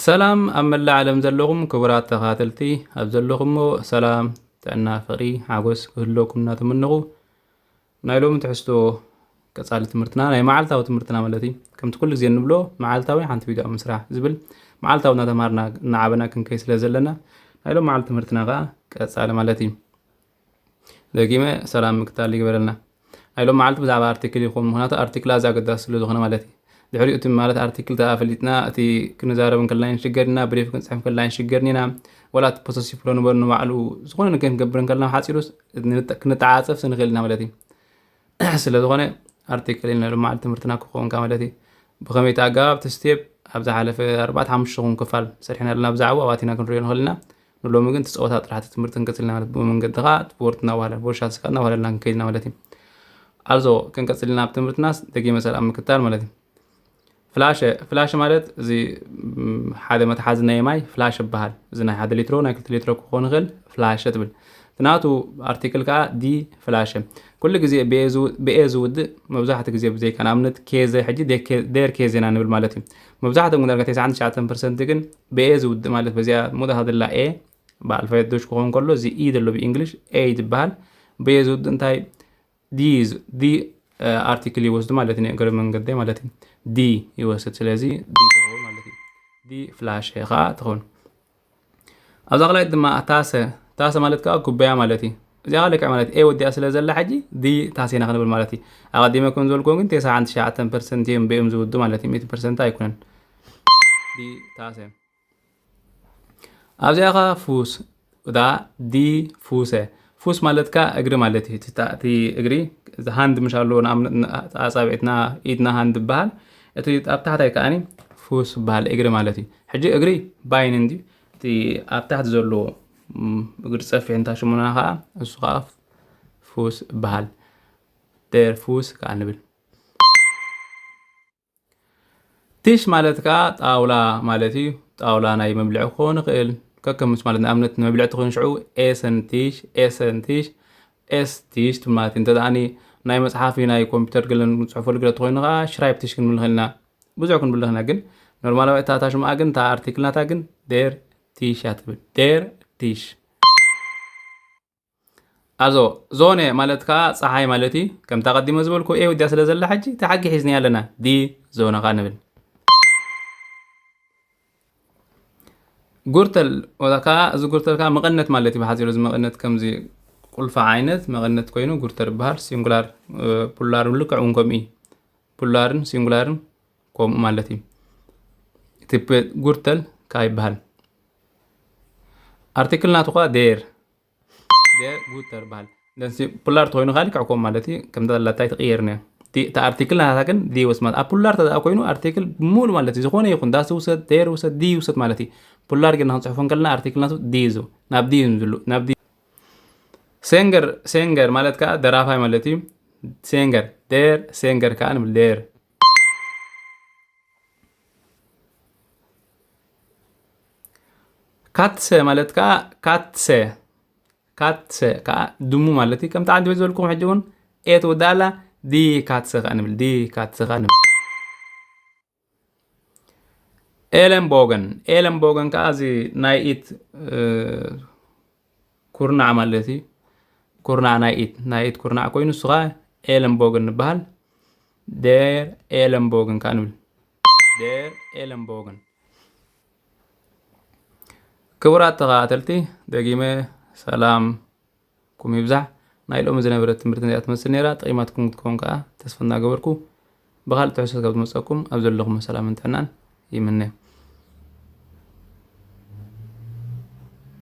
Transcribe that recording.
ሰላም ኣብ መላእ ዓለም ዘለኹም ክቡራት ተኸታተልቲ፣ ኣብ ዘለኹሞ ሰላም፣ ጥዕና፣ ፍቕሪ፣ ሓጎስ ክህልወኩም እናተመነኹ፣ ናይ ሎሚ ትሕዝቶ ቀጻሊ ትምህርትና፣ ናይ መዓልታዊ ትምህርትና ማለት እዩ። ከምቲ ኩሉ ግዜ እንብሎ፣ መዓልታዊ ሓንቲ ቪድዮ ኣብ ምስራሕ ዝብል መዓልታዊ እናተምሃርና እናዓበና ክንከይ ስለ ዘለና፣ ናይ ሎም መዓልቲ ትምህርትና ከኣ ቀጻሊ ማለት እዩ። ደጊመ ሰላም ምክታል ይግበረልና። ናይ ሎም መዓልቲ ብዛዕባ ኣርቲክል ይኹን፣ ምኽንያቱ ኣርቲክል ኣዚ ኣገዳሲ ስለ ዝኾነ ማለት እዩ። ድሕሪኡ እቲ ማለት ኣርቲክል ተኣ ፈሊጥና፣ እቲ ክንዛረብ እንከለና ይንሽገር ኢና፣ ብሪፍ ክንጽሕፍ እንከለና ይንሽገር ኢና፣ ወላ እቲ ፖሰሲቭ ፕሮኖን ንባዕሉ ዝኾነ ነገር ክንገብር እንከለና ሓጺሩ ክንጠዓጸፍ ንኽእል ኢና ማለት እዩ። ስለ ዝኾነ ኣርቲክል ኢልና ሎም መዓልቲ ትምህርትና ክኸውን ከኣ ማለት እዩ። ብኸመይ እቲ ኣገባብ እቲ ስቴፕ ኣብ ዝሓለፈ ኣርባዕተ ሓሙሽተ ክፋል ሰሪሕና ኣለና ብዛዕባኡ፣ ኣብኣቲና ክንሪኦ ንኽእል ኢና። ንሎሚ ግን እቲ ጸወታ ጥራሕ እቲ ትምህርቲ ክንቅጽል ኢና ማለት ብኡ መንገዲ ከኣ እቲ ቦርድ እናዋህለል፣ ቦርሻት ስካ እናዋህለልና ክንከይድ ኢና ማለት እዩ። ኣልዞ ክንቀጽል ኢና ኣብ ትምህርትናስ ደጊመ ሰላም ምክታል ማለት እዩ። ፍላሸ፣ ፍላሸ ማለት እዚ ም፣ ሓደ መትሓዚ ናይ ማይ ፍላሸ ይበሃል። እዚ ናይ ሓደ ሊትሮ ናይ ክልተ ሊትሮ ክኸውን ይኽእል ፍላሸ ትብል። እቲ ናቱ ኣርቲክል ከኣ ዲ ፍላሸ። ኩሉ ግዜ ብኤ ዝው-፣ ብኤ ዝውድእ መብዛሕትኡ ግዜ ብዘይካ ንኣብነት ኬዘ ሕጂ ዴ-፣ ኬ-፣ ዴር ኬዘ ኢና ንብል ማለት እዩ። መብዛሕትኦም ግን ዳርጋ ተስዓን ትሽዓተን ፐርሰንት ግን ብኤ ዝውድእ ማለት በዚኣ መወዳእታ ዘላ ኤ ብኣልፋቤት ዶች ክኸውን ከሎ እዚ ኢ ዘሎ ብእንግሊሽ ኤ እዩ ዝበሃል። ብኤ ዝውድእ እንታይ ዲ ዝ-፣ ዲ ኣርቲክል ይወስድ ማለት እዩ። እግረ መንገደይ ማለት እዩ። ዲ ይወስድ። ስለዚ ዲ ትኸውን ማለት እዩ። ዲ ፍላሸ ከኣ ትኸውን። ኣብዛ ካልኣይት ድማ ታሰ፣ ታሰ ማለት ከኣ ኩባያ ማለት እዩ። እዚኣ ከኣ ልክዕ ማለት ኤ ወዲኣ ስለ ዘላ ሕጂ ዲ ታሰ ኢና ክንብል ማለት እዩ። ኣቐዲመ ከም ዝበልኩዎ ግን ተስዓን ትሽዓተን ፐርሰንት እዮም ብኦም ዝውዱ ማለት እዩ። ሚእቲ ፐርሰንት ኣይኮነን። ዲ ታሰ። ኣብዚኣ ኸኣ ፉስ፣ እታ ዲ ፉሰ። ፉስ ማለት ከኣ እግሪ ማለት እዩ። እቲ ታ-፣ እቲ እግሪ፣ እዚ ሃንድ ምሽ ኣለዎ፣ ንኣብነት፣ ን-፣ ኣጻብዕትና፣ ኢድና ሃንድ ይበሃል። እቲ ኣብ ታሕታይ ከኣኒ ፉስ ይበሃል፣ እግሪ ማለት እዩ። ሕጂ እግሪ ባይን እንድዩ፣ እቲ ኣብ ታሕቲ ዘሎ፣ ም፣ እግሪ ጸፊሕ እንታ ሽሙና ከኣ፣ እሱ ከኣ ፉስ ይበሃል። ደር ፉስ ከኣ ንብል። ቲሽ ማለት ከኣ ጣውላ ማለት እዩ። ጣውላ ናይ መብልዒ ክኸውን ይኽእል። ከከምስ ማለት ንኣብነት ንመብልዒ ተኾይኑ ሽዑ ኤሰን ቲሽ፣ ኤሰን ቲሽ፣ ኤስ ቲሽ ትብል ማለት እዩ። እንተ ደኣኒ ናይ መጽሓፊ ናይ ኮምፒውተር ገለ ንጽሕፈሉ ገለ ተኾይኑ ከኣ ሽራይብ ቲሽ ክንብል ንኽእል ኢና። ብዙሕ ክንብል ንኽእል ኢና፣ ግን ኖርማላዊ እታ፣ እታ ሽምኣ ግን እታ ኣርቲክል ናታ ግን ዴር ቲሽ እያ ትብል። ዴር ቲሽ። ኣዞ፣ ዞነ ማለት ከኣ ጸሓይ ማለት እዩ። ከምታ ቀዲመ ዝበልኩ ኤ ወዲኣ ስለ ዘላ ሕጂ እቲ ሓቂ ሒዝናዮ ኣለና። ዲ ዞነ ከኣ ንብል። ጉርተል ወላ ከኣ፣ እዚ ጉርተል ከኣ መቐነት ማለት እዩ። ብሓጺሩ እዚ መቐነት ከምዚ ቁልፊ ዓይነት መቐነት ኮይኑ ጉርተል ይበሃል። ሲንጉላር፣ እ፣ ፑላር ልክዕ እውን ከምኡ እዩ። ፑላርን ሲንጉላርን ከምኡ ማለት እዩ። እቲ ፕ-፣ ጉርተል ከኣ ይበሃል። ኣርቲክል ናቱ ከኣ ዴር፣ ዴር ጉተር ይበሃል። ደንሲ ፑላር ተኾይኑ ከኣ ልክዕ ከምኡ ማለት እዩ። ከምታ ዘላታ ኣይትቕየርን እያ። እቲ፣ እታ ኣርቲክል ናታ ግን ዲ ወስ ማለት፣ ኣብ ፑላር ተደኣ ኮይኑ ኣርቲክል ብሙሉ ማለት እዩ። ዝኾነ ይኹን ዳስ ውሰድ፣ ዴር ውሰድ፣ ዲ ውሰድ ማለት እዩ። ፑላር ጌርና ክንጽሕፎ እንከለና ኣርቲክል ናቱ ዲ እዩ። ናብ ዲ እዩ ዝሉ፣ ናብ ዲ። ሴንገር፣ ሴንገር ማለት ከኣ ደራፋይ ማለት እዩ። ሴንገር፣ ዴር ሴንገር ከኣ ንብል፣ ዴር። ካትሰ ማለት ከኣ ካትሰ፣ ካትሰ ከኣ ድሙ ማለት እዩ። ከምቲ ዓንዲ ቤት ዝበልኩም ሕጂ እውን ኤ ትውዳእ ኣላ፣ ዲ ካትሰ ከኣ ንብል፣ ዲ ካትሰ ከኣ ንብል። ኤለንቦገን፣ ኤለንቦገን ከኣ እዚ ናይ ኢት፣ እ፣ ኩርናዕ ማለት እዩ። ኩርናዕ ናይ ኢት፣ ናይ ኢት ኩርናዕ ኮይኑ እሱ ከኣ ኤለንቦገን ንበሃል። ዴር ኤለንቦገን ከኣ ንብል። ዴር ኤለንቦገን። ክቡራት ተኸታተልቲ፣ ደጊመ ሰላምኩም ይብዛሕ። ናይ ሎሚ ዝነበረት ትምህርቲ እዚኣ ትመስል ነይራ። ጠቒማትኩም ክትከውን ከኣ ተስፋ እናገበርኩ፣ ብኻልእ ትሕዝቶ ካብ ዝመጸኩም ኣብ ዘለኹም ሰላምን ጥዕናን ይምነ።